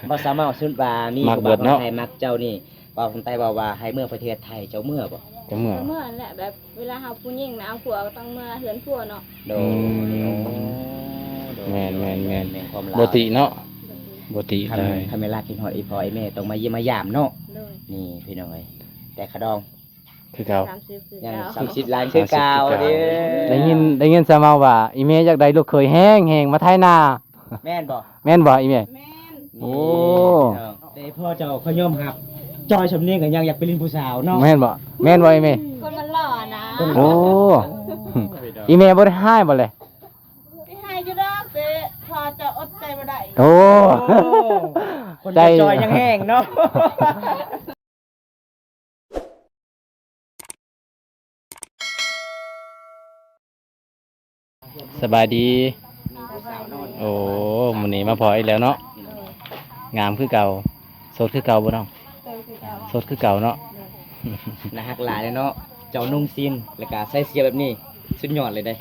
ບໍ່ສາມາດ ສົມມຸດວ່າມີຜູ້ບ່າວຝັ່ງໄທມັກເຈົ້ານີ້ ບ່າວຝັ່ງໄທເວົ້າວ່າໃຫ້ເມືອປະເທດໄທ ເຈົ້າເມືອບໍ່? ເຈົ້າເມືອ ເມືອຫັ້ນແຫຼະ ແບບເວລາເຮົາຜູ້ຍິງນະ ເອົາຜົວກໍຕ້ອງເມືອເຮືອນຜົວເນາະ. ໂດຍ ອືມ ໂອ້ ໂດຍ ແມ່ນໆໆ ແມ່ນຄວາມລາວ ບໍ່ຕິເນາະ ບໍ່ຕິເລີຍ. ຄັນເວລາຄິດຮອດອີ່ພໍ່ອີ່ແມ່ຕ້ອງມາຢ້ຽມມາຢາມເນາະ. ໂດຍ ນີ້ພີ່ນ້ອງເອີຍ ແຕ່ຂະດອງ ຄືເກົ່າ ສາມສິບຄືເກົ່າ ຍັງສາມສິບລ້ານຄືເກົ່າເດ້. ໄດ້ຍິນ ໄດ້ຍິນຊາວເວົ້າວ່າ ອີ່ແມ່ຢາກໄດ້ລູກເຂີຍແຮງໆ ມາໄຖນາ ແມ່ນບໍ່? ແມ່ນບໍ່ອີ່ແມ່? ແມ່ນ. ໂອ້ ແຕ່ພໍ່ເຈົ້າເຂົາຍອມຮັບ ຈ່ອຍສ່ຳນີ້ກໍຍັງຢາກໄປຫຼິ້ນຜູ້ສາວເນາະ. ແມ່ນບໍ່? ແມ່ນບໍ່ອີ່ແມ່? ຄົນມັນຫຼໍ່ນະ. ໂອ້ ອີ່ແມ່ບໍ່ໄດ້ຮ້າຍບໍ່ແລະ? ໄດ້ຮ້າຍຢູ່ດອກ ແຕ່ພໍ່ເຈົ້າອົດໃຈບໍ່ໄດ້. ໂອ້ ຄົນໃຈຈ່ອຍຍັງແຮງເນາະ. ສະບາຍດີ. ໂອ້ ມື້ນີ້ມາພໍ້ອີກແລ້ວເນາະ. ງາມຄືເກົ່າ ໂສດຄືເກົ່າບໍ່ນ້ອງ? ໂສດຄືເກົ່າ ໂສດຄືເກົ່າເນາະ. ໜ້າຮັກຫຼາຍເລີຍເນາະ ເຈົ້ານຸ່ງສິ້ນ ແລ້ວກະໃສ່ເສື້ອແບບນີ້ ສຸດຍອດເລີຍເດ້.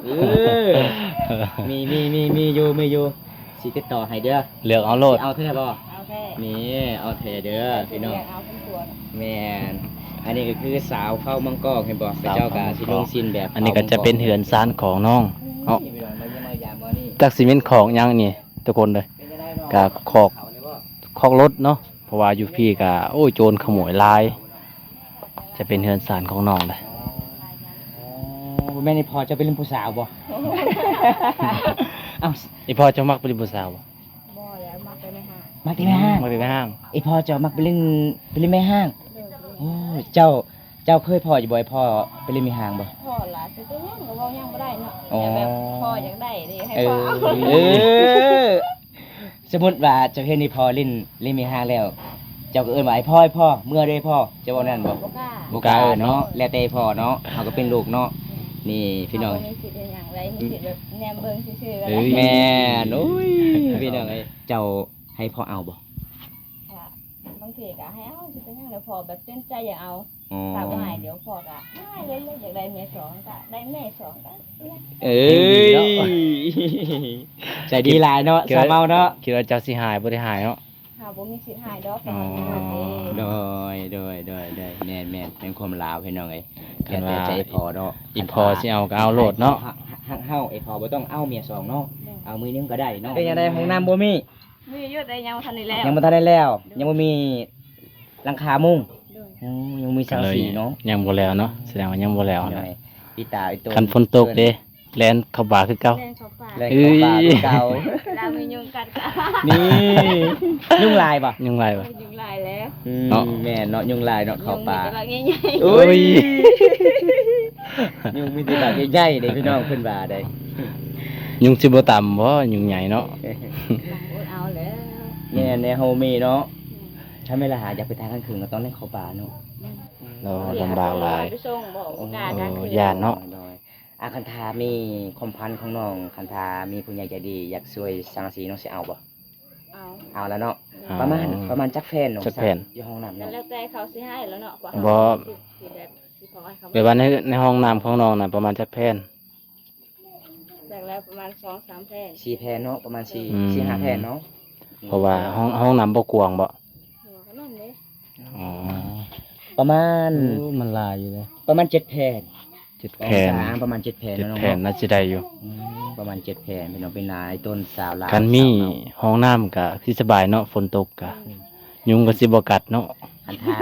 ເອີ ມີ ມີ ມີ ມີຢູ່ ມີຢູ່ ຊິຕິດຕໍ່ໃຫ້ເດີ. ເລືອກເອົາໂລດ ຊິເອົາແທ້ບໍ່? ເອົາແທ້ ນີ້ ເອົາແທ້ເດີພີ່ນ້ອງ. ແມ່ນ ອັນນີ້ກໍຄືສາວເຜົ່າມັງກອກ ເຫັນບໍ່? ເຂົາເຈົ້າກໍຊິນຸ່ງສິ້ນແບບ ອັນນີ້ກໍຈະເປັນເຮືອນຊານຂອງນ້ອງເນາະ. ຈັກຊິແມ່ນຂອງຫຍັງນີ້ທຸກຄົນເດີ ກະຄອກ ຄອກລົດເນາະ ເພາະວ່າຢູ່ພີ້ກະ ໂອ້ຍ ໂຈນຂະໂມຍຫຼາຍ. ຈະເປັນເຮືອນຊານຂອງນ້ອງເດ້. ອໍ ບໍ່ແມ່ນອີ່ພໍ່ເຈົ້າໄປຫຼິ້ນຜູ້ສາວບໍ່? ເອົ້າ ອີ່ພໍ່ເຈົ້າມັກໄປຫຼິ້ນຜູ້ສາວບໍ່? ບໍ່ແລ້ວ ມັກແຕ່ແມ່ຮ້າງ. ມັກແຕ່ແມ່ຮ້າງ ມັກແຕ່ແມ່ຮ້າງ. ອີ່ພໍ່ເຈົ້າມັກໄປຫຼິ້ນ ໄປຫຼິ້ນແມ່ຮ້າງ. ໂດຍ ໂອ້ ເຈົ້າ ເຈົ້າເຄີຍພໍ້ຢູ່ບໍ່ ພໍ່ໄປຫຼິ້ນແມ່ຮ້າງບໍ່? ພໍ້ລະ ຊິໄປຫຍັງ ກໍເວົ້າຫຍັງບໍ່ໄດ້ເນາະ. ອໍ ແບບພໍ່ຢາກໄດ້ເດ້ ໃຫ້ ເອີ ພໍ່ເອົາ. ເອີ ສົມມຸດວ່າເຈົ້າເຫັນອີ່ພໍ່ຫຼິ້ນ ຫຼິ້ນແມ່ຮ້າງແລ້ວ ເຈົ້າກໍເອີ້ນວ່າ ໄອ້ພໍ່ ໄອ້ພໍ່ ເມືອເດີພໍ່ ເຈົ້າເວົ້ານັ້ນບໍ່? ບໍ່ກ້າ ບໍ່ກ້າເອີ້ນເນາະ. ແລ້ວແຕ່ພໍ່ເນາະ ເຮົາກໍເປັນລູກເນາະ. ນີ້ພີ່ນ້ອງ ເຮົາບໍ່ມີສິດເຮັດຫຍັງເລີຍ ມີສິດແບບແນມເບິ່ງຊື່ໆ. ເອີຍ ແມ່ນ ໂອ້ຍ ພີ່ນ້ອງເອີຍ ເຈົ້າໃຫ້ພໍ່ເອົາບໍ່? ບາງທີກໍໃຫ້ເອົາ ຊິເປັນຫຍັງ ແລ້ວພໍ່ແບບເຕັມໃຈຢາກເອົາ. ອໍ ຖ້າບໍ່ໃຫ້ ດຽວພໍ່ກໍຮ້າຍເລີຍ ຢາກໄດ້ເມຍສອງກໍໄດ້ເມຍສອງກໍ. ເອີຍ ໃຈດີຫຼາຍເນາະ ສາວເມົາເນາະ. ຄິດວ່າເຈົ້າຊິຮ້າຍ ບໍ່ໄດ້ຮ້າຍເນາະ. ເຮົາບໍ່ມີສິດຮ້າຍດອກ. ອໍ ໂດຍ ໂດຍ ໂດຍ ໂດຍ ແມ່ນໆ ເປັນຄວາມລາວພີ່ນ້ອງເອີຍ. ແລ້ວແຕ່ໃຈພໍ່ເນາະ ອີ່ພໍ່ຊິເອົາກໍເອົາໂລດເນາະ. ຮັກເຮົາ ອີ່ພໍ່ບໍ່ຕ້ອງເອົາເມຍສອງເນາະ. ເອົາມື້ໜຶ່ງກໍໄດ້ເນາະ. ເປັນຈັ່ງໃດ ຫ້ອງນ້ຳບໍ່ມີ? ມີຢູ່ ແຕ່ຍັງບໍ່ທັນໄດ້ແລ້ວ. ຍັງບໍ່ທັນໄດ້ແລ້ວ ຍັງບໍ່ມີຫຼັງຄາມຸງ. ໂອ້ ຍັງມີສັງກະສີເນາະ ຍັງບໍ່ແລ້ວເນາະ. ສະແດງວ່າຍັງບໍ່ແລ້ວຫັ້ນແຫຼະ. ປີຕາອີໂຕ ຄັນຝົນຕົກເດ້ ແລ່ນເຂົ້າປ່າຄືເກົ່າ. ແລ່ນເຂົ້າປ່າ ແລ່ນເຂົ້າປ່າຄືເກົ່າ. ລາວມີຍຸງກັດກະ ນີ້ ຍຸງຫຼາຍບໍ່? ຍຸງຫຼາຍບໍ່? ຍຸງຫຼາຍແລ້ວ. ອືມ ເນາະ ແມ່ນເນາະ ຍຸງຫຼາຍເນາະ ເຂົ້າປ່າ. ໂອ້ຍ ຍຸງມີແຕ່ບັກໃຫຍ່ໆເດ້ພີ່ນ້ອງ ເພິ່ນວ່າໄດ. ຍຸງຊິບໍ່ຕຳບໍ່? ຍຸງໃຫຍ່ເນາະ. ແມ່ນແນວເຮົາມີເນາະ. ຖ້າແມ່ນລະຫາຢາກໄປທາງກາງຄືນກໍຕ້ອງໄດ້ເຂົ້າປ່າເນາະ. ລຳບາກຫຼາຍ ໄປສົ່ງບໍ່ ບໍ່ກ້າກາງຄືນ ຢ້ານເນາະ. ໂດຍ ອ່າ ຄັນຖ້າມີຄວາມຝັນຂອງນ້ອງ ຄັນຖ້າມີຜູ້ໃຫຍ່ໃຈດີຢາກຊ່ວຍສັງກະສີ ນ້ອງຊິເອົາບໍ່? ເອົາ ເອົາລະເນາະ. ປະມານ ປະມານຈັກແຜ່ນນ້ອງ? ຈັກແຜ່ນ? ຢູ່ຫ້ອງນ້ຳ ກໍແລ້ວແຕ່ເຂົາຊິໃຫ້ລະເນາະ ວ່າເຮົາຊິແບບ ຊິຂໍໃຫ້ເຂົາ ແບບວ່າໃນ ໃນຫ້ອງນ້ຳຂອງນ້ອງນະ ປະມານຈັກແຜ່ນ? ແລ້ວປະມານສອງສາມແຜ່ນ ສີ່ແຜ່ນເນາະ ປະມານສີ່ ສີ່ຫ້າແຜ່ນເນາະ. ເພາະວ່າຫ້ອງ ຫ້ອງນ້ຳບໍ່ກວ້າງບໍ່? ກະນ້ອຍເດ້. ອໍ ປະມານ ໂອ້ ມັນຫຼາຍຢູ່ເດ້ ປະມານເຈັດແຜ່ນ. ເຈັດແຜ່ນ ປະມານເຈັດແຜ່ນເນາະ ເຈັດແຜ່ນໜ້າຊິໄດ້ຢູ່. ອືມ ປະມານເຈັດແຜ່ນ ພີ່ນ້ອງ ເປັນຫຼາຍຕົ້ນສາວລາວ. ຄັນມີຫ້ອງນ້ຳກະຊິສະບາຍເນາະ ຝົນຕົກກະ ຍຸງກໍຊິບໍ່ກັດເນາະ. ຄັນຖ້າ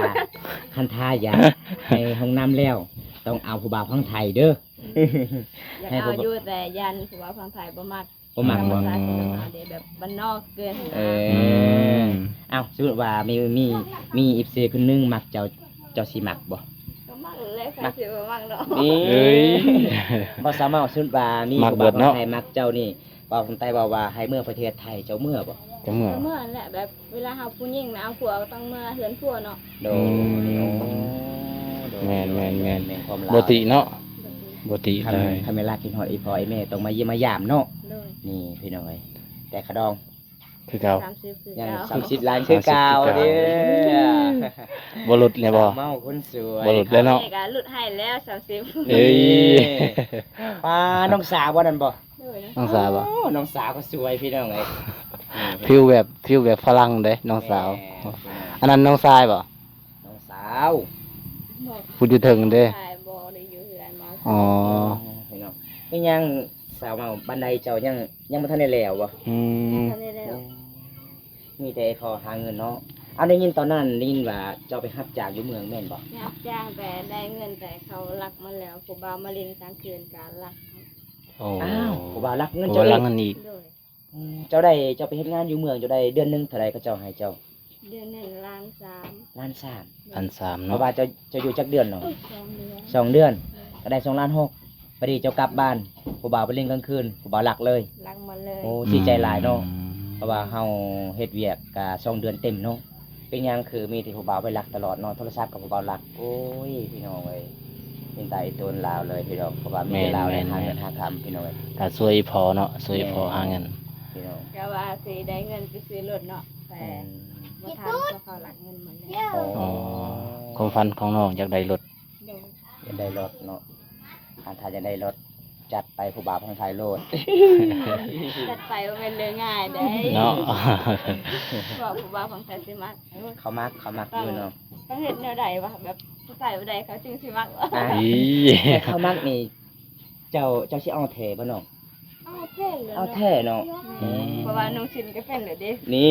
ຄັນຖ້າຢາກໃຫ້ຫ້ອງນ້ຳແລ້ວ ຕ້ອງເອົາຜູ້ບ່າວຝັ່ງໄທເດີ. ຢາກເອົາຢູ່ ແຕ່ຢ້ານຜູ້ບ່າວຝັ່ງໄທບໍ່ມັກ. ບໍ່ມັກບໍ່? ແບບບ້ານນອກເກີນ. ເອີ ເອົ້າ ສົມມຸດວ່າມີ ມີ ມີເອັຟຊີຄົນໜຶ່ງມັກເຈົ້າ ເຈົ້າຊິມັກບໍ່? ກໍມັກແຫຼະ ໃຜຊິບໍ່ມັກເນາະ. ນີ້ ບໍ່ສາມາດ ສົມມຸດວ່າມີຜູ້ບ່າວໄທມັກເຈົ້ານີ້ ບ່າວໄທເວົ້າວ່າໃຫ້ເມືອປະເທດໄທ ເຈົ້າເມືອບໍ່? ເຈົ້າເມືອ ເມືອແຫຼະ ແບບເວລາເຮົາຜູ້ຍິງນະ ເອົາຜົວກໍຕ້ອງເມືອເຮືອນຜົວເນາະ. ໂດຍ ແມ່ນໆໆ ແມ່ນຄວາມລາວ ບໍ່ຕິເນາະ. ບໍ່ຕິເລີຍ ຄັນເວລາຄິດຮອດອີ່ພໍ່ອີ່ແມ່ຕ້ອງມາຢ້ຽມມາຢາມເນາະ. ໂດຍ ນີ້ພີ່ນ້ອງເອີຍ ແຕ່ຂະດອງ ຄືເກົ່າ ຍັງສາມສິບລ້ານຄືເກົ່າເດີ. ບໍ່ຫຼຸດແລ້ວບໍ່? ເມົາຄົນສວຍ ບໍ່ຫຼຸດແລ້ວເນາະ. ນີ້ກໍຫຼຸດໃຫ້ແລ້ວສາມສິບ. ເອີຍ ປ້າ ນ້ອງສາວບໍ່ນັ້ນບໍ່? ໂດຍ ນ້ອງສາວບໍ່? ໂອ້ ນ້ອງສາວກໍສວຍພີ່ນ້ອງເອີຍ. ຟີວແບບ ຟີວແບບຝຣັ່ງເດ້ນ້ອງສາວ. ແມ່ນ ອັນນັ້ນນ້ອງຊາຍບໍ່? ນ້ອງສາວ ຜູ້ຢູ່ເທິງເດ້. ຊາຍບໍ່ໄດ້ຢູ່ເຮືອນມາ. ອໍ ພີ່ນ້ອງ ເປັນຫຍັງສາວເມົາ ບັນໄດເຈົ້າຍັງ ຍັງບໍ່ທັນໄດ້ແລ້ວບໍ່? ອືມ ບໍ່ທັນໄດ້ແລ້ວ. ອືມ ມີແຕ່ຂໍຫາເງິນເນາະ. ເອົາ ໄດ້ຍິນຕອນນັ້ນ ໄດ້ຍິນວ່າເຈົ້າໄປຮັບຈ້າງຢູ່ເມືອງແມ່ນບໍ່? ໄປຮັບຈ້າງ ແຕ່ໄດ້ເງິນ ແຕ່ເຂົາລັກໝົດແລ້ວ. ຜູ້ບ່າວມາຫຼິ້ນກາງຄືນກໍລັກ. ໂອ້ ອ້າວ ຜູ້ບ່າວລັກເງິນ ຜູ້ບ່າວ ເຈົ້າອີກ ລັກເງິນອີກ. ໂດຍ. ອືມ ເຈົ້າໄດ້ ເຈົ້າໄປເຮັດງານຢູ່ເມືອງ ເຈົ້າໄດ້ເດືອນໜຶ່ງເທົ່າໃດເຂົາເຈົ້າໃຫ້ເຈົ້າ? ເດືອນໜຶ່ງລ້ານສາມ. ລ້ານສາມ. ລ້ານສາມເນາະ. ເພາະວ່າເຈົ້າ ເຈົ້າຢູ່ຈັກເດືອນເນາະ? ສອງເດືອນ. ສອງເດືອນ ໂດຍ ກໍໄດ້ສອງລ້ານຫົກ. ພໍດີເຈົ້າກັບບ້ານ ຜູ້ບ່າວໄປຫຼິ້ນກາງຄືນ ຜູ້ບ່າວລັກເລີຍ. ລັກໝົດເລີຍ. ໂອ້ ອືມ ເສຍໃຈຫຼາຍເນາະ. ເພາະວ່າເຮົາເຮັດວຽກກະສອງເດືອນເຕັມເນາະ. ເປັນຫຍັງຄືມີແຕ່ຜູ້ບ່າວໄປລັກຕະຫຼອດເນາະ ໂທລະສັບກໍຜູ້ບ່າວລັກ. ໂອ້ຍ ພີ່ນ້ອງເອີຍ ເປັນຕາອີ່ຕົນລາວເລີຍພີ່ນ້ອງ ເພາະວ່າມີແຕ່ລາວ ແມ່ນໆໆ ຫາເງິນຫາຄຳພີ່ນ້ອງເອີຍ. ກໍຊ່ວຍອີ່ພໍ່ເນາະ ຊ່ວຍອີ່ພໍ່ ແມ່ນ ຫາເງິນ ພີ່ນ້ອງ. ກໍວ່າຊິໄດ້ເງິນໄປຊື້ລົດເນາະ ແຕ່ ອືມ ບໍ່ທັນ ເພາະເຂົາລັກເງິນໝົດແລ້ວ. ອໍ ຄວາມຝັນຂອງນ້ອງຢາກໄດ້ລົດ. ໂດຍ. ຢາກໄດ້ລົດເນາະ. ຄັນຖ້າຢາກໄດ້ລົດ ຈັດໄປຜູ້ບ່າວຝັ່ງໄທໂລດ. ຈັດໄປບໍ່ແມ່ນເລື່ອງງ່າຍເດ້ເນາະ. ເພາະຜູ້ບ່າວຝັ່ງໄທຊິມັກ. ເອີ ເຂົາມັກ ເຂົາມັກຢູ່ເນາະ. ຕ້ອງເຮັດແນວໃດວະ ແບບສະໄຕແບບໃດເຂົາຈຶ່ງຊິມັກວະ? ອ່າ ອີ ແຕ່ເຂົາມັກນີ້ ເຈົ້າ ເຈົ້າຊິເອົາແທ້ບໍ່ນ້ອງ? ເອົາແທ້ເລີຍ. ເອົາແທ້ເນາະ. ອືມ ເພາະວ່ານ້ອງຊິນກໍເປັນແລ້ວເດ້. ນີ້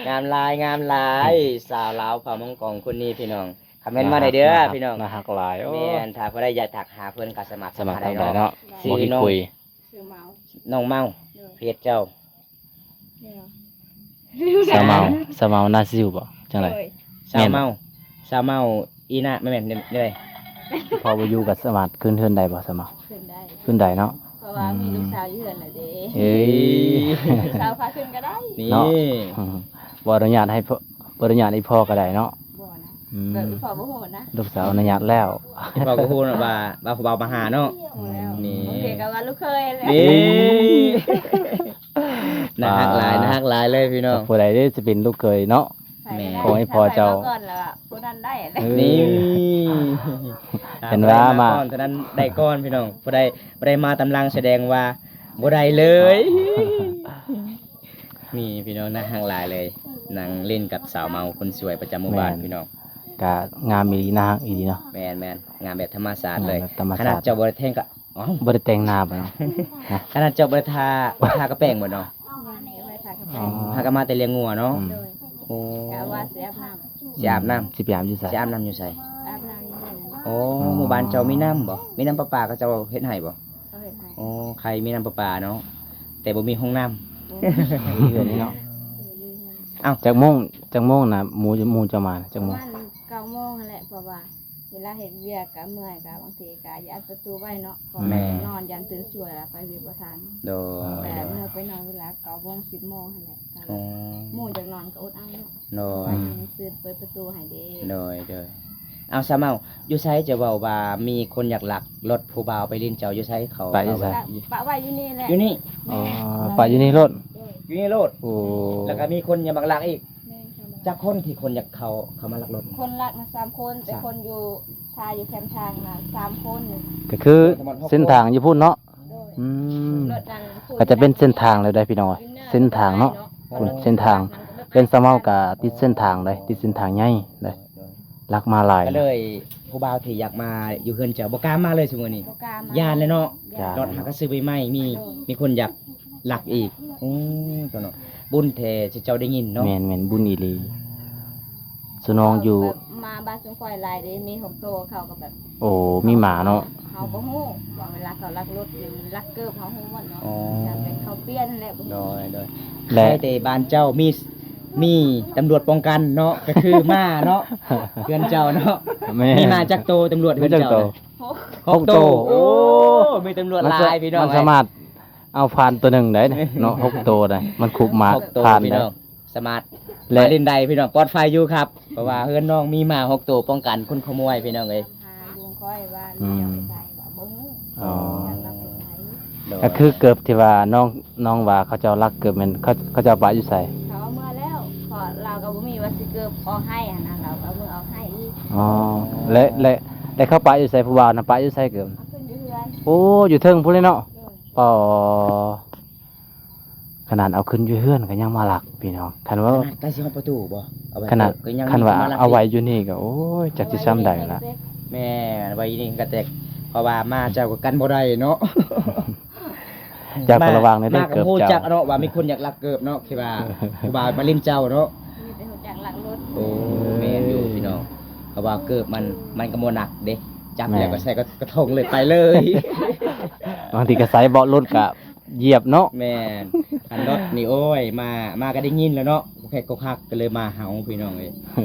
ງາມຫຼາຍ ງາມຫຼາຍ ສາວລາວເຜົ່າມົ້ງກອງຄົນນີ້ພີ່ນ້ອງ. ຄອມເມັນມາໄດ້ເດີພີ່ນ້ອງ. ໜ້າຮັກຫຼາຍ. ໂອ້ ແມ່ນ ຖ້າຜູ້ໃດຢາກທັກຫາເພິ່ນກໍສາມາດ ສາມາດທັກໄດ້ເນາະ. ຊື່ນ້ອງ ຊື່ເມົາ. ໂດຍ. ສາວເມົາ ສາວເມົານາຊິວບໍ? ຈັ່ງໃດ? ໂດຍ. ສາວເມົາ ສາວເມົາອີນະ ແມ່ນ ແມ່ນ ແນວໃດ? ພໍບໍ່ຢູ່ກໍສາມາດຂຶ້ນເຮືອນໄດ້ບໍ່ ສາວເມົາ? ຂຶ້ນໄດ້ ຂຶ້ນໄດ້ເນາະ. ເພາະວ່າ ອືມ ມີລູກສາວຢູ່ເຮືອນແລ້ວເດ້. ເອີ ລູກສາວພາຂຶ້ນກໍໄດ້. ນີ້ ເນາະ ອືມ ບໍ່ອະນຸຍາດໃຫ້ພໍ່ ບໍ່ອະນຸຍາດໃຫ້ພໍ່ກໍໄດ້ເນາະ. ບໍ່ນະ. ອືມ ແບບອີ່ພໍ່ບໍ່ຮູ້ນະ. ລູກສາວອະນຸຍາດແລ້ວ. ອີ່ພໍ່ກໍຮູ້ນະວ່າ ວ່າຜູ້ບ່າວມາຫາເນາະ. ຮູ້ແລ້ວ. ນີ້ ໂອເຄ ກໍວ່າລູກເຂີຍແຫຼະ. ນີ້ ໜ້າຮັກຫຼາຍ ອ່າ ໜ້າຮັກຫຼາຍເລີຍພີ່ນ້ອງ. ຜູ້ໃດເດ້ຊິເປັນລູກເຂີຍເນາະ. ແມ່ນ ຂອງອີ່ພໍ່ເຈົ້າ. ໃຜມາກ່ອນລະ ຜູ້ນັ້ນໄດ້. ເອີ ນີ້ ເຫັນວ່າມາ ມາກ່ອນເທົ່ານັ້ນໄດ້ກ່ອນພີ່ນ້ອງ. ຜູ້ໃດບໍ່ໄດ້ມາຕາມຫຼັງ ສະແດງວ່າບໍ່ໄດ້ເລີຍ. ນີ້ພີ່ນ້ອງ ໜ້າຮັກຫຼາຍເລີຍ ນັ່ງຫຼິ້ນກັບສາວເມົາຄົນສວຍປະຈຳໝູ່ບ້ານ. ແມ່ນ ພີ່ນ້ອງ ກະງາມອີ່ຫຼີ ໜ້າຮັກອີ່ຫຼີເນາະ. ແມ່ນໆ ງາມແບບທຳມະຊາດເລີຍ. ແມ່ນແບບທຳມະຊາດ. ຂະໜາດເຈົ້າບໍ່ໄດ້ແຕ່ງກໍ ເອົ້າ ບໍ່ໄດ້ແຕ່ງໜ້າບໍ່ເນາະ? ຮະ? ຂະໜາດເຈົ້າບໍ່ໄດ້ທາ ບໍ່ໄດ້ທາກະແປງບໍ່ເນາະ? ຍັງບໍ່ໄດ້ທາກະແປງ. ອໍ ຫາກະມາແຕ່ລ້ຽງງົວເນາະ. ອືມ ໂດຍ. ໂອ້ ກະວ່າຊິອາບນ້ຳ ຊິອາບນ້ຳ. ອືມ ຊິໄປອາບຢູ່ໃສ? ຊິອາບນ້ຳຢູ່ໃສ? ອາບນ້ຳຢູ່ເຮືອນ. ໂອ້ ອືມ ໝູ່ບ້ານເຈົ້າມີນ້ຳບໍ່? ມີນ້ຳປະປາ ເຂົາເຈົ້າເຮັດໃຫ້ບໍ່? ເຂົາເຮັດໃຫ້. ໂອ້ ໃຄມີນ້ຳປະປາເນາະ ແຕ່ບໍ່ມີຫ້ອງນ້ຳ. ບໍ່ມີ. ຢູ່ເຮືອນນີ້ເນາະ. ເອີ ຢູ່ເຮືອນ. ເອົ້າ ຈັກໂມງ ຈັກໂມງນະ ໝູ່ ໝູ່ເຈົ້າມານະ ຈັກໂມງ? ປະມານເກົ້າໂມງຫັ້ນແຫຼະ ເພາະວ່າເວລາເຮັດວຽກກະເມື່ອຍ ກະບາງທີກະຢ້ານປະຕູໄວ້ເນາະ ເພາະ ແມ່ນ ນອນຢ້ານຕື່ນສວຍ ລະໄປວຽກບໍ່ທັນ. ໂດຍ. ແຕ່ ໂດຍ ໝູ່ໄປນອນເວລາເກົ້າໂມງ ສິບໂມງຫັ້ນແຫຼະ. ໂອ້ ໝູ່ຢາກນອນກໍອົດເອົາເນາະ. ໂດຍ. ອືມ ຕື່ນເປີດປະຕູໃຫ້ເດ້. ໂດຍ ໂດຍ. ເອົາ ສາວເມົາ ຢູ່ໃສ ເຈົ້າເວົ້າວ່າມີຄົນຢາກລັກລົດຜູ້ບ່າວໄປຫຼິ້ນ ເຈົ້າຢູ່ໃສ? ເຂົາ ປະຢູ່ໃສ? ເຂົາວ່າ ປະໄວ້ຢູ່ນີ້ແຫຼະ. ຢູ່ນີ້. ອໍ ແມ່ນ ປະຢູ່ໃນລົດ. ໂດຍ. ຢູ່ໃນລົດ. ໂອ້ ແລ້ວກໍມີຄົນຢາກມາລັກອີກ. ແມ່ນ ຈັກຄົນທີ່ຄົນຢາກເຂົ້າ ເຂົ້າມາລັກລົດ? ຄົນລັກນະສາມຄົນ ແຕ່ ສາມ ຄົນຢູ່ ຖ້າຢູ່ແຄມທາງນະສາມຄົນ. ກໍຄືເສັ້ນທາງຢູ່ພຸ້ນເນາະ. ໂດຍ. ອືມ ລົດນັ້ນ ກໍຈະເປັນເສັ້ນທາງແລ້ວໄດ໋ພີ່ນ້ອງເອີຍ ເສັ້ນທາງເນາະ. ພຸ້ນ ເສັ້ນທາງ ເຮືອນສາວເມົາກໍຕິດເສັ້ນທາງເດ້ ຕິດເສັ້ນທາງໃຫຍ່ເດ້. ໂດຍ ລັກມາຫຼາຍ ກໍເລີຍຜູ້ບ່າວທີ່ຢາກມາຢູ່ເຮືອນເຈົ້າບໍ່ກ້າມາເລີຍຊຸມື້ນີ້. ບໍ່ກ້າມາ. ຢ້ານແຫຼະເນາະ. ຢ້ານ. ລົດຫາກໍຊື້ໃໝ່ໆ ມີ ໂດຍ ມີຄົນຢາກລັກອີກ. ໂອ້ ເຈົ້າເນາະ ບຸນແທ້ທີ່ເຈົ້າໄດ້ຍິນເນາະ. ແມ່ນໆ ບຸນອີ່ຫຼີ. ສະໜອງຢູ່ ເຂົາແບບມາບ້ານຊຸມຂ້ອຍຫຼາຍເດ້ ມີຫົກໂຕ ເຂົາກໍແບບ ໂອ້ ມີໝາເນາະ. ເຮົາບໍ່ຮູ້ວ່າເວລາເຂົາລັກລົດ ຫຼື ລັກເກີບ ເຮົາຮູ້ໝົດເນາະ. ອໍ ຈະເປັນເຂົາປ່ຽນແຫຼະ ບໍ່ຮູ້. ໂດຍ ໂດຍ. ແລະ ໃຄແຕ່ບ້ານເຈົ້າມີ ມີຕຳຫຼວດປ້ອງກັນເນາະ ກໍຄືມ້າເນາະ ເຮືອນເຈົ້າເນາະ. ແມ່ນ. ມີມ້າຈັກໂຕ ຕຳຫຼວດເຮືອນເຈົ້າ? ມີຈັກໂຕ? ຫົກ ຫົກໂຕ. ໂອ້ ໂອ້ ມີຕຳຫຼວດຫຼາຍພີ່ນ້ອງ. ມັນສາມາດເອົາພານໂຕໜຶ່ງໄດ້ເນາະ ຫົກໂຕໄດ້ ມັນຄຸບມ້າ ຫົກໂຕ ພານ ພີ່ນ້ອງ ໄດ້. ສາມາດ ແລະ ມາຫຼິ້ນໄດ້ພີ່ນ້ອງ ປອດໄຟຢູ່ຄັບ ເພາະວ່າເຮືອນນ້ອງມີມ້າຫົກໂຕປ້ອງກັນຄົນຂະໂມຍພີ່ນ້ອງເອີຍ. ອືມ ອໍ ໂດຍ. ກໍຄືເກີບທີ່ວ່ານ້ອງ ນ້ອງວ່າເຂົາເຈົ້າລັກເກີບແມ່ນ ເຂົາ ເຂົາເຈົ້າປະຢູ່ໃສ? ເຂົາເອົາເມືອແລ້ວ ເພາະລາວກໍບໍ່ມີວ່າຊິເກີບອອກໃຫ້ຫັ້ນນະ ລາວກໍເອົາເມືອອອກໃຫ້ອີກ. ອໍ ແລະ ແລະ ແລະເຂົາປະຢູ່ໃສ ຜູ້ບ່າວນະ ປະຢູ່ໃສເກີບ? ເອົາຂຶ້ນຢູ່ເຮືອນ. ໂອ້ ຢູ່ເທິງພຸ້ນເລີຍເນາະ. ໂດຍ. ປໍ ໂອ້ ຂະໜາດເອົາຂຶ້ນຢູ່ເຮືອນກໍຍັງມາລັກພີ່ນ້ອງ. ຄັນວ່າ ຂະໜາດໃກ້ຊິຮອດປະຕູບໍ່ ເອົາໄວ້ ຂະໜາດ ກໍຍັງ ຄັນວ່າ ມາລັກ ເອົາໄວ້ຢູ່ນີ້ກໍ ໂອ້ຍ ຈັກຊິຊ່ຳໃດລະ. ແມ່ນ ໄວ້ຢູ່ນີ້ກໍແຕກ ເພາະວ່າມາເຈົ້າກໍກັນບໍ່ໄດ້ເນາະ. ເຈົ້າກໍລະວັງໃນເດີ ມາ ເກີບ ມາກໍຮູ້ຈັກເຈົ້າເນາະ ວ່າມີຄົນຢາກລັກເກີບເນາະ ທີ່ວ່າຜູ້ບ່າວມາຫຼິ້ນເຈົ້າເນາະ. ມີແຕ່ຮູ້ຈັກລັກລົດ. ໂອ້ ແມ່ນຢູ່ພີ່ນ້ອງ ເພາະວ່າເກີບມັນ ມັນກໍບໍ່ໜັກເດ້ ຈັບແລ້ວກໍໃສ່ກະ ກະທົງເລີຍ ໄປເລີຍ. ບາງທີກໍໃສ່ເບາະລົດກໍຢຽບເນາະ. ແມ່ນ ຄັນລົດນີ້ ໂອ້ຍ ມາ ມາກໍໄດ້ຍິນແລ້ວເນາະ ກໍແຄກກໍຄັກ ກໍເລີຍມາເຮົາພີ່ນ້ອງເອີຍ.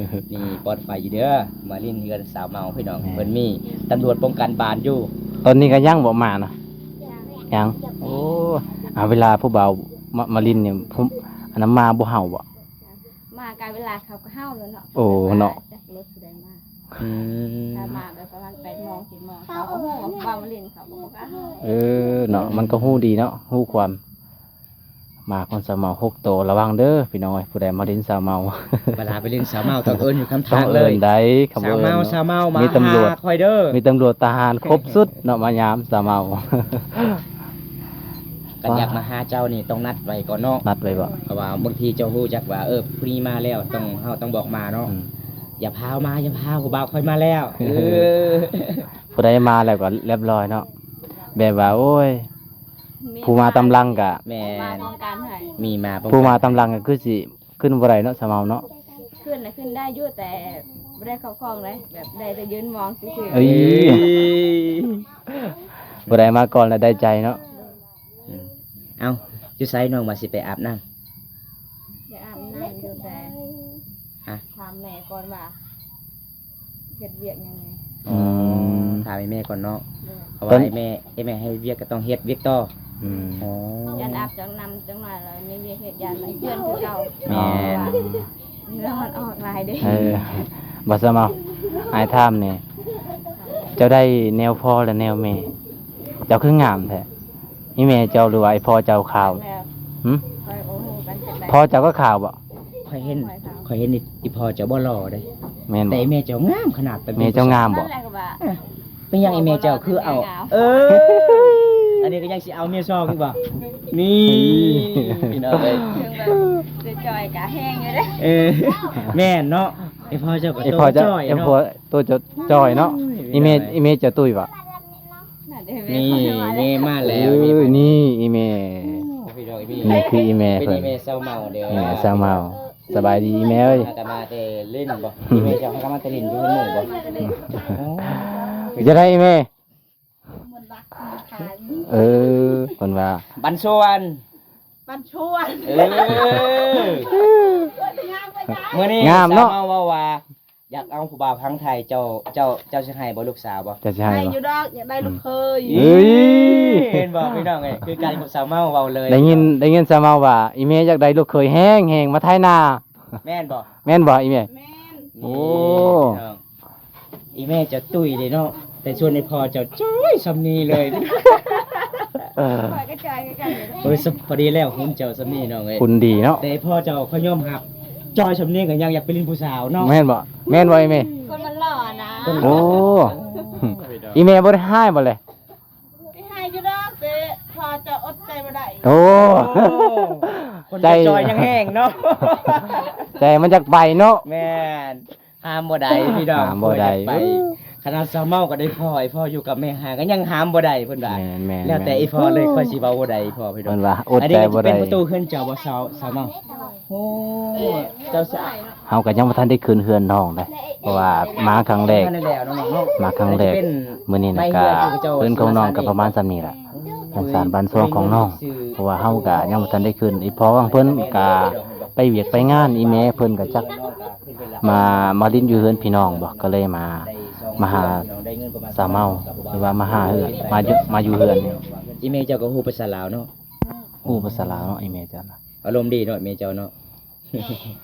ນີ້ປອດໄຟຢູ່ເດີ ມາຫຼິ້ນເຮືອນສາວເມົາພີ່ນ້ອງ. ແມ່ນ ເພິ່ນມີຕຳຫຼວດປ້ອງກັນບ້ານຢູ່ ຕອນນີ້ກໍຍັງບໍ່ມານະ? ຍັງ ຍັງ. ໂອ້ ອາ ເວລາຜູ້ບ່າວມາ ມາຫຼິ້ນນີ້ ຜູ້ ອັນນັ້ນມາບໍ່ເຫົ່າບໍ່? ມາກະເວລາເຂົາກໍເຫົ່າແລ້ວເນາະ. ໂອ້ ເນາະ ຈັກລົດຜູ້ໃດມາ. ອືມ ຖ້າມາແບບປະມານແປດໂມງ ເຈັດໂມງ ເຂົາກໍຮູ້ວ່າຜູ້ບ່າວມາຫຼິ້ນ ເຂົາກໍບໍ່ກ້າເຫົ່າ. ເອີ ເນາະ ມັນກໍຮູ້ດີເນາະ ຮູ້ຄວາມ. ໝາຂອງສາວເມົາຫົກໂຕ ລະວັງເດີພີ່ນ້ອງເອີຍ ຜູ້ໃດມາຫຼິ້ນສາວເມົາ. ເວລາໄປຫຼິ້ນສາວເມົາຕ້ອງເອີ້ນຢູ່ຂ້າງທາງເລີຍ ຕ້ອງເອີ້ນໃດ໋ ຄຳວ່າເອີ້ນ ສາວເມົາມາ ມີຕຳຫຼວດ ຫາຂ້ອຍເດີ ມີຕຳຫຼວດ ທະຫານ ຄົບຊຸດເນາະ ມາຍາມສາວເມົາ. ຄັນຢາກມາຫາເຈົ້ານີ້ຕ້ອງນັດໄວ້ກ່ອນເນາະ. ນັດໄວ້ບໍ່? ເພາະວ່າບາງທີເຈົ້າຮູ້ຈັກວ່າ ເອີ ຜູ້ນີ້ມາແລ້ວ ຕ້ອງ ເຮົາຕ້ອງບອກມາເນາະ. ອືມ ຢ່າພາວມາ ຢ່າພາວ ຜູ້ບ່າວຂ້ອຍມາແລ້ວ. ເອີ ຜູ້ໃດມາແລ້ວກໍລຽບຮ້ອຍເນາະ ແບບວ່າ ໂອ້ຍ ມີ ຜູ້ມາຕາມຫຼັງກະ ແມ່ນ ມາປ້ອງກັນໃຫ້ ມີມາປ້ອງກັນ ຜູ້ມາຕາມຫຼັງກໍຄືຊິຂຶ້ນບໍ່ໄດ້ເນາະ ສາວເມົາເນາະ. ຂຶ້ນນະຂຶ້ນໄດ້ຢູ່ ແຕ່ບໍ່ໄດ້ເຂົ້າຂອງເດ້ ແບບໄດ້ແຕ່ຢືນມອງຊື່ໆ. ເອີຍ ຜູ້ໃດມາກ່ອນລະໄດ້ໃຈເນາະ. ອືມ ເອົ້າ ຢູ່ໃສ ນ້ອງວ່າຊິໄປອາບນ້ຳ? ຢາກອາບນ້ຳຢູ່ ແຕ່ ຮະ ຖາມແມ່ກ່ອນວ່າເຮັດວຽກຫຍັງແດ່. ອໍ ອືມ ຖາມໃຫ້ແມ່ກ່ອນເນາະ. ໂດຍ ເພາະວ່າ ຕອນ ໃຫ້ແມ່ ໃຫ້ແມ່ເຮັດວຽກກໍຕ້ອງເຮັດວຽກຕໍ່. ອືມ ອໍ ຢ້ານອາບນ້ຳຈັກໜ້ອຍແລ້ວມີວຽກເຮັດ ຢ້ານມັນເປື້ອນຄືເກົ່າ. ແມ່ນ ເຫື່ອມັນອອກຫຼາຍເດ້. ເອີ ບໍ່ ສາວເມົາ ອ້າຍຖາມແດ່ ເຈົ້າໄດ້ແນວພໍ່ ແລະ ແນວແມ່ ເຈົ້າຄືງາມແທ້? ອີ່ແມ່ເຈົ້າ ຫຼືວ່າອີ່ພໍ່ເຈົ້າຂາວ? ແລ້ວ ຫຶ? ຂ້ອຍບໍ່ຮູ້ກັນຈັ່ງໃດ. ພໍ່ເຈົ້າກໍຂາວບໍ່? ຂ້ອຍເຫັນ ຂ້ອຍເຫັນອີ່ ອີ່ພໍ່ເຈົ້າບໍ່ຫຼໍ່ເດ້. ແມ່ນບໍ່? ແຕ່ອີ່ແມ່ເຈົ້າງາມຂະໜາດ. ແມ່ເຈົ້າງາມບໍ່? ນັ້ນແຫຼະກໍວ່າ ເປັນຫຍັງອີ່ແມ່ເຈົ້າຄືເອົາ ແມ່ງາມ. ເອີ ອັນນີ້ກໍຍັງຊິເອົາເມຍສອງອີກບໍ່? ນີ້ ພີ່ນ້ອງເອີຍ ເຖິງແບບຈອຍໆກະແຮງຢູ່ເດ້. ເອີ ແມ່ນເນາະ ອີ່ພໍ່ເຈົ້າກໍ ອີ່ພໍ່ເຈົ້າ ໂຕຈ່ອຍເນາະ ໂຕຈ່ອຍເນາະ. ໂອ້ຍ ອີ່ແມ່ ພີ່ນ້ອງເອີຍ ອີ່ແມ່ເຈົ້າຕຸ້ຍບໍ່? ນັ້ນເດ້ ນີ້ ແມ່ມາແລ້ວ ເອີ ນີ້ ນີ້ອີ່ແມ່. ໂອ້ ພີ່ນ້ອງ ອີ່ແມ່ ນີ້ຄືອີ່ແມ່ ເປັນ ເພິ່ນ ອີ່ແມ່ສາວເມົາເດີ ນີ້ສາວເມົາ. ສະບາຍດີອີ່ແມ່ເອີຍ. ຫາກັນມາແຕ່ຫຼິ້ນບໍ່? ອີ່ແມ່ເຈົ້າຫາກັນມາແຕ່ຫຼິ້ນຢູ່ເຮືອນໝູ່ບໍ່? ໂອ້ ເປັນຈັ່ງໃດອີ່ແມ່? ເອີ ເພິ່ນວ່າ ບັນຊວນ ບັນຊວນ. ເອີ ມື້ນີ້ງາມເນາະ ສາວເມົາເວົ້າວ່າ ຢາກເອົາຜູ້ບ່າວຝັ່ງໄທ ເຈົ້າ ເຈົ້າ ເຈົ້າຊິໃຫ້ບໍ່ ລູກສາວບໍ່? ເຈົ້າຊິໃຫ້ບໍ່? ໃຫ້ຢູ່ດອກ ຢາກໄດ້ລູກເຂີຍ. ອືມ ເອີຍ ເຫັນບໍ່ພີ່ນ້ອງເອີຍ ຄືກັນກັບສາວເມົາເວົ້າເລີຍ. ໄດ້ຍິນ ໄດ້ຍິນສາວເມົາວ່າ ອີ່ແມ່ຢາກໄດ້ລູກເຂີຍແຮງໆ ມາໄຖນາ. ແມ່ນບໍ່? ແມ່ນບໍ່ອີ່ແມ່? ແມ່ນ. ໂອ້ ພີ່ນ້ອງ ອີ່ແມ່ເຈົ້າຕຸ້ຍເດ້ເນາະ ແຕ່ສ່ວນອີ່ພໍ່ເຈົ້າຈ້ອຍສ່ຳນີ້ເລີຍ. ເອີ ຂ້ອຍກໍຈ່ອຍຄືກັນ. ໂອ້ຍ ພໍດີແລ້ວ ຮຸ່ນເຈົ້າສ່ຳນີ້ນ້ອງເອີຍ ຮຸ່ນດີເນາະ. ແຕ່ພໍ່ເຈົ້າຂ້ອຍຍອມຮັບ ຈ່ອຍສ່ຳນີ້ກໍຍັງຢາກໄປຫຼິ້ນຜູ້ສາວເນາະ. ແມ່ນບໍ່? ແມ່ນບໍ່ອີ່ແມ່? ຄົນມັນຫຼໍ່ນະ. ໂອ້ ອີ່ແມ່ບໍ່ໄດ້ຮ້າຍບໍ່ແລະ? ໄປຫາຢູ່ດອກ ແຕ່ພໍ່ເຈົ້າອົດໃຈບໍ່ໄດ້. ໂອ້ ຄົນ ໃຈ ຈອຍຍັງແຮງເນາະ ໃຈມັນຢາກໄປເນາະ. ແມ່ນ ຫ້າມບໍ່ໄດ້ພີ່ນ້ອງ ຫ້າມບໍ່ໄດ້. ຂ້ອຍຢາກໄປ ຂະໜາດສາວເມົາກໍໄດ້ພໍ່ ອີ່ພໍ່ຢູ່ກັບແມ່ຫ້າງກໍຍັງຫ້າມບໍ່ໄດ້ເພິ່ນວ່າ. ແມ່ນໆໆ ແລ້ວແຕ່ອີ່ພໍ່ເລີຍ ຂ້ອຍຊິເວົ້າບໍ່ໄດ້ ພໍ່ພີ່ນ້ອງ. ເພິ່ນວ່າອົດໃຈບໍ່ໄດ້. ອັນນີ້ກໍຊິເປັນປະຕູເຮືອນເຈົ້າບໍ່ ສາວ ສາວເມົາ? ໂອ້ ເຈົ້າສາ ເຮົາກໍຍັງບໍ່ທັນໄດ້ຂຶ້ນເຮືອນນ້ອງເດ້ ເພາະວ່າມາຄັ້ງແລກ ມາຄັ້ງແລກ. ມື້ນີ້ນະກະເຮືອນຂອງນ້ອງກໍປະມານສ່ຳນີ້ລະ ເຮືອນຊານບ້ານຊ່ອງຂອງນ້ອງ ເພາະວ່າເຮົາກະຍັງບໍ່ທັນໄດ້ຂຶ້ນ. ອີ່ພໍ່ຂອງເພິ່ນກະໄປວຽກໄປງານ ອີ່ແມ່ເພິ່ນກະຈັກມາ ມາຫຼິ້ນຢູ່ເຮືອນພີ່ນ້ອງບໍ່ ກໍເລີຍມາ ມາຫາສາວເມົາ ຫຼືວ່າມາຫາເຮືອນ ມາຢູ່ ມາຢູ່ເຮືອນນີ້. ອີ່ແມ່ເຈົ້າກໍຮູ້ພາສາລາວເນາະ? ຮູ້ພາສາລາວເນາະ ອີ່ແມ່ເຈົ້ານະ. ອາລົມດີເນາະ ແມ່ເຈົ້າເນາະ.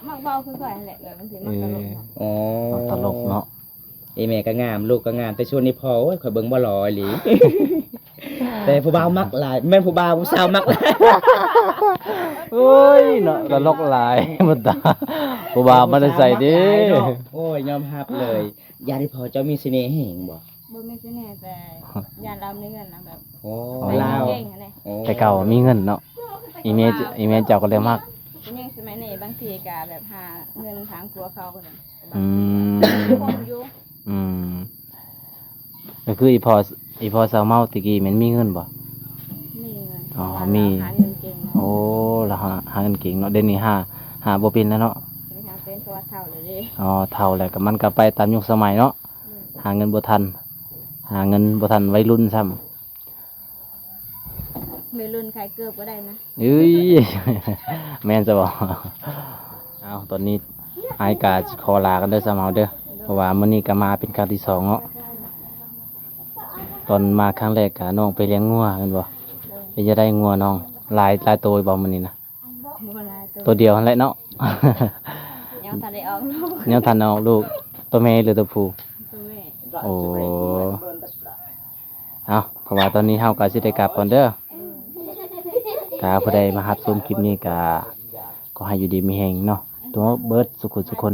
ມັກເວົ້າຄືຂ້ອຍຫັ້ນແຫຼະ ແບບບາງທີມັກຕະຫຼົກເນາະ. ອໍ ມັກຕະຫຼົກເນາະ. ອີ່ແມ່ກໍງາມ ລູກກໍງາມ ແຕ່ສ່ວນອີ່ພໍ່ ໂອ້ຍ ຂ້ອຍເບິ່ງບໍ່ຫຼໍ່ອີ່ຫຼີ. ແຕ່ຜູ້ບ່າວມັກຫຼາຍ ແມ່ນຜູ້ບ່າວ ຜູ້ສາວມັກຫຼາຍ. ໂອ້ຍເນາະ ຕະຫຼົກຫຼາຍ ບໍ່ຕາ ຜູ້ບ່າວມາແຕ່ໃສເດ້? ໂອ້ຍ ຍອມຮັບເລີຍ. ຢ້ານອີ່ພໍ່ເຈົ້າມີສະເໜ່ແຮງບໍ່? ບໍ່ມີສະເໜ່ ແຕ່ຢ້ານລາວມີເງິນນະ ແບບ ໂອ້ ລາວ ເກັ່ງຫັ້ນແຫຼະ. ໂອ້ ແຕ່ເກົ່າມີເງິນເນາະ. ອີເມ ອີເມເຈົ້າກໍເລີ່ມຮັກ. ຜູ້ຍິງສະໄໝນີ້ບາງທີກໍແບບຫາເງິນທາງຜົວເຂົາກໍໄດ້. ອືມ ຄົນຢູ່. ອືມ ກໍຄືອີພໍ່ ອີພໍ່ສາວເມົາແຕ່ກີ້ແມ່ນມີເງິນບໍ່? ມີເງິນ. ອໍ ເພາະວ່າມີ ລາວຫາເງິນເກັ່ງເນາະ. ໂອ້ ລາວຫາ ຫາເງິນເກັ່ງເນາະ. ດຽວນີ້ຫາ ຫາບໍ່ເປັນແລ້ວເນາະ. ດຽວນີ້ຫາເປັນ ເພາະວ່າເຖົ້າແລ້ວເດ້. ອໍ ເຖົ້າແລ້ວກໍມັນກໍໄປຕາມຍຸກສະໄໝເນາະ. ອືມ ຫາເງິນບໍ່ທັນ ຫາເງິນບໍ່ທັນໄວລຸ້ນຊ້ຳ. ໄວລຸ້ນຂາຍເກີບກໍໄດ້ນະ. ເອີຍ ແມ່ນຊະບໍ່? ເອົາ ຕອນນີ້ອ້າຍກະຊິຂໍລາກັນເດີສາວເມົາເດີ ເພາະວ່າມື້ນີ້ກະມາເປັນຄັ້ງທີສອງເນາະ. ຕອນມາຄັ້ງແລກກະນ້ອງໄປລ້ຽງງົວແມ່ນບໍ່? ເປັນຈັ່ງໃດງົວນ້ອງ ຫຼາຍ ຫຼາຍໂຕຢູ່ບໍ່ມື້ນີ້ນະ? ບໍ່ຫຼາຍໂຕ. ໂຕດຽວຫັ້ນແຫຼະເນາະ. ຍັງບໍ່ທັນໄດ້ອອກລູກ. ຍັງບໍ່ທັນໄດ້ອອກລູກ. ໂຕແມ່ຫຼືໂຕຜູ້? ໂຕແມ່. ໂອ້ ເອົາ ເພາະວ່າຕອນນີ້ເຮົາກໍຊິໄດ້ກັບກ່ອນເດີ. ຖ້າຜູ້ໃດມາຮັບຊົມຄລິບນີ້ກໍຂໍໃຫ້ຢູ່ດີມີແຮງເນາະ ຕົວເບິດສຸກຄົນສຸກຄົນ.